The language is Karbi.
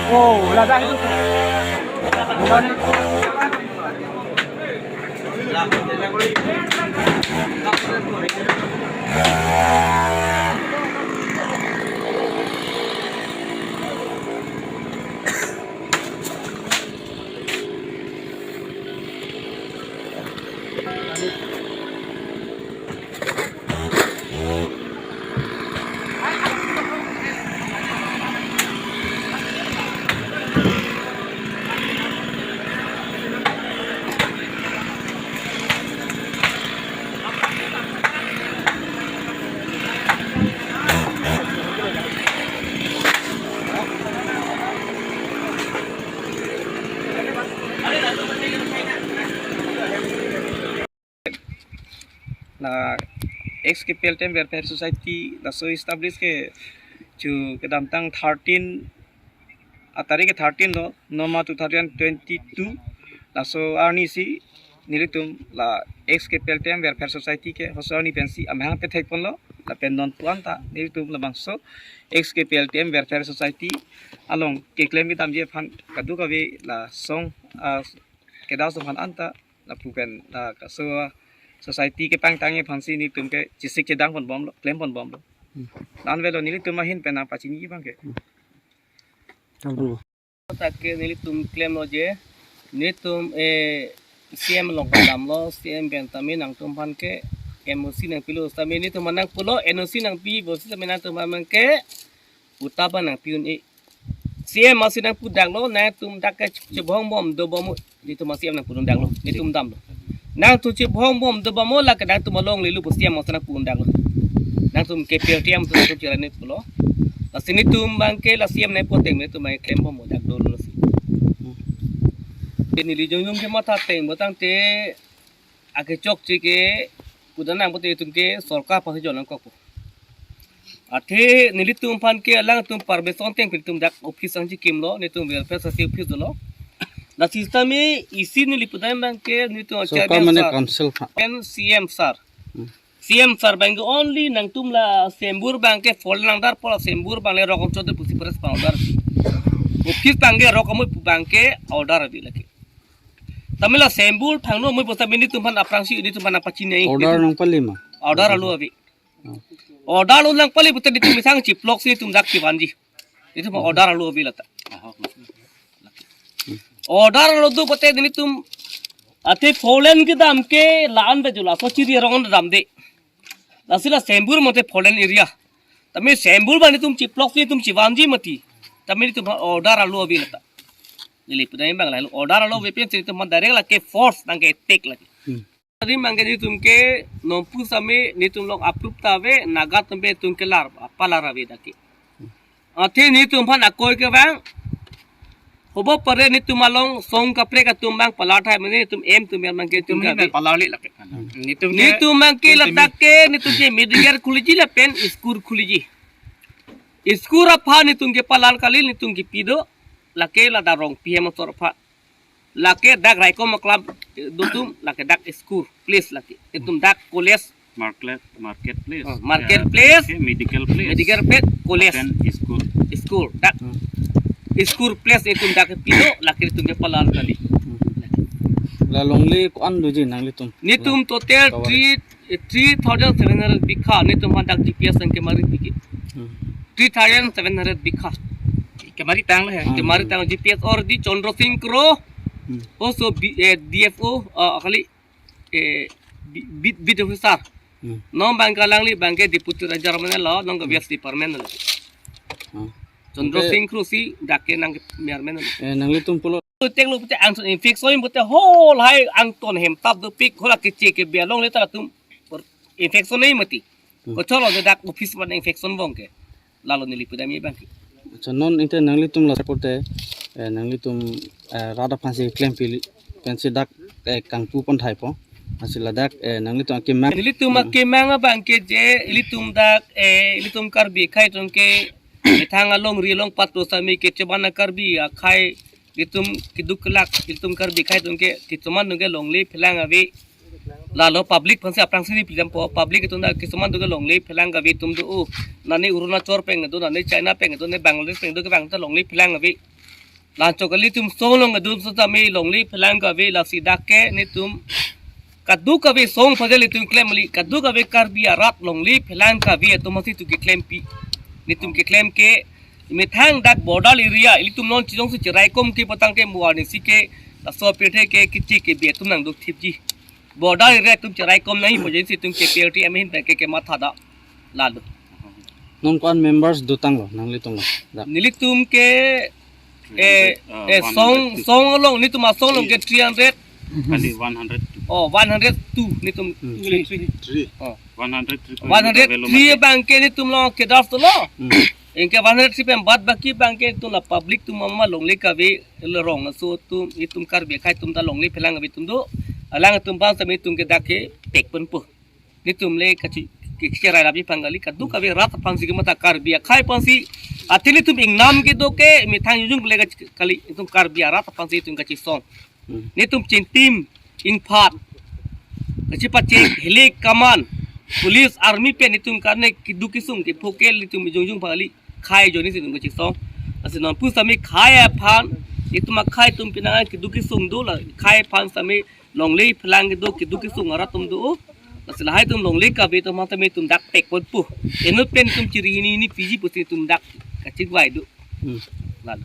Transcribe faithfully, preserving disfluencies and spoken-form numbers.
Oh, ladak itu. La ex K P L T M Welfare Society laso establish ke chu kedamtang thirteen atarik ke thirteen lo, November two thousand twenty-two. Laso arni si nelitum la ex K P L T M Welfare Society ke halaso arni pensi amahang pethek ponlo, lapen non puan ta nelitum labangso ex K P L T M Welfare Society along keklem kedamji aphan kadokave la song, ah, kedo asong aphan anta lapu pen, ah, kaso society kepangtangji aphansi nelitum ke chesik chedang ponbomlo, klem ponbomlo. Hmm. La-an avelo nelitum ahin pen nangpachini abang ke. Hmm. Abu. Ta ke nelitum klemlo je, nelitum, eh, C M along damlo, C M pen tame nangtum aphan ke M O C nangpilo, tame nelitum aphan nangpulo, N O C nangpi, bo si tame nangtum aphan ke puta abang nangpi un-e. C M amatsi nangpudaklo, nangtum dak ke chebongbom dobom, nelitum C M nangpudaklo, nelitum damlo. Nangtum chebongbom dobom, lake nangtum along lelu pu C M amatsi nangpudaklo. Nangtum K P L T M atum nangtum chirani pulo. Lasi nelitum abang ke la C M nangputeng nelitum abang klembom dak dolo si. Neli jongjong ke matha teng, bo tangte akechokche ke pudam nang pute itum ke sorkar aphan si jon nangkokpo. Athe nelitum aphan ke alangtum permission teng pen itum dak office nangchekimlo, nelitum welfare society office dolo. La system e isi neli pudam abang ke nelitum sorkar chairman mane sir, council aphan. Pen C M sir. Hmm. C M sir abang ke only nangtum la sembur abang ke four lane nangdar pu la sembur abang le rok chot pusi press abang order. Office abang ke rok amoi abang ke order ave lake. Tame la sembur thangno amoi pu tame nelitum aphan aphrangsi nelitum aphan nangpachini. Order nangpali ma? Order alo ave. Order alo nangpali pute nelitum methang chiploksi nelitum dak chivanji. Nelitum order alo ave lata. Order alo do pute nelitum athe four lane kedam ke la-an ave jo, laso chiri arong damde. Lasi la sembur mate four lane area. Tame sembur abang nelitum chiploksi nelitum chivanji mati. Tame nelitum order alo ave lata. Neli pudam abang la order alo ave pensi nelitum direct lake force nangke attack lake. Hmm. Tadi abang ke nelitum ke nompu same nelitum along approve ta ave, Naga atum pen nelitum ke lar, palar ave dak ke. Athe nelitum aphan akoi ke abang, hobo pare nelitum along song kaprek atum abang palar tahai mane nelitum M atum abang ke nelitum nelitum ke ave. Palar le lake. Nelitum ke nelitum abang ke nelitum ladak ke nelitum ke medical khuliji lapen school khuliji. School aphan nelitum ke palar kali, nelitum kepi do, lake ladak Rongpi hem asor aphan. Lake dak Raikom Aklam, eh, do atum, lake dak school place lake. Nelitum dak college. Market, market place. Oh, market place. Lake medical place. Medical place, college. Then school. School. Dak. Hmm. School place nelitum dak kepi do, lake nelitum ke palar kali. Hmm. La longle ko-an doji nanglitum? Nelitum total coverage. Three, eh, three thousand seven hundred bigha, nelitum aphan dak G P S nangkemari pike. Hmm. Three thousand seven hundred bigha. Kemari tanglo he. Ah, kemari tanglo G P S already Chandra Singh Kro. Hmm. Also B, eh, D F O, ah, kali, eh, bi-, beat, beat officer. Hmm. Non abang ke alangli abang ke deputy raja mane lo, non ke, hmm, waste department lo. Ah. Chandra, okay, Singh Kro si dak ke nang mayor mane lo. Eh, nanglitum pulo. Tenglo pute ang infection pute whole hai angton hem tap dopik, whole keche kebe along le ta atum infection nei mati. Hmm. Kocholo de dak office man infection bong ke. Lalo neli pudam ye bang ke. Acha, non inte nanglitum la support te, eh, nanglitum, eh, rat aphansi klempi pensi dak, eh, kangpu pon thaipo. Lasi ladak, eh, nanglitum akemang. Nelitum, hmm, akemang abang ke je, ilitum dak, eh, ilitum Karbi akhai atum ke, methang alongri along pato sami kecheban a-Karbi akhai, ilitum keduk kelak, ilitum Karbi akhai atum ke, kecheman atum ke longle phelang ave. Lalo public aphansi aphrangsi neli pidampo, public atum dak kecheman atum ke longle phelang kave atum do, oh. Nani Arunachal pen do, nani China pen do, nani Bangladesh pen do kevang ta longle phelang kave. Lanchok ilitum song along kedo setame longle phelang kave, lasi dak ke netum kaduk kave song pajal ilitum klem kali, kaduk kave Karbi arat longle phelang kave atum aphansi itum keklempi. Netum keklem ke methang dak border area, ilitum non chijong si cherai kom ke patang ke muar ni si ke, laso apirthe ke keche kebe atum nangduk thipji. Border area atum cherai kom nangji pu ajoine si itum ke P L T M ahin pen ke kematha da. Lalo. Non ko-an members dotanglo nanglitum lo? Dak. Nelitum ke, eh, three hundred, uh, eh, song, one hundred two. Song along, netum asong along ke three hundred. Kali one hundred two. Oh, one hundred two netum. Hmm. Three. Three. Oh. One hundred three. One hundred three abang ke netum lo ke das to lo. Hmm. Anke one hundred three pen bad baki abang ke netum la public atum mama longle kave, le rong aso atum, itum Karbi akhai atum ta longle phelang kave atum do. Alangtum aphan sami itum ke dak ke pek ponpo. Netum le kachi, ke cherai lapi pang kali, kaduk kave rat aphansi kematha, Karbi akhai aphansi. Athe netum ingnam kedo ke methang jongjung le kachi kali, itum Karbi arat aphansi itum kachisong. Hmm. Netum chintim, ingphat, kachipachek, hilik, kaman, police, army pen netum karne keduk kesung ke phokel netum jongjung pang kali, akhai ajoine si itum kachisong. Lasi non pu sami akhai aphan, itum akhai atum pinang keduk kesung do, la akhai aphan sami longle phelang kedo, keduk kesung arat atum do. Lasi lahai atum longle kave atum aphan sami itum dak pek ponpo. Inut pen itum chiri hini hini piji pusi itum dak kachingvai do. Hmm. Lalo.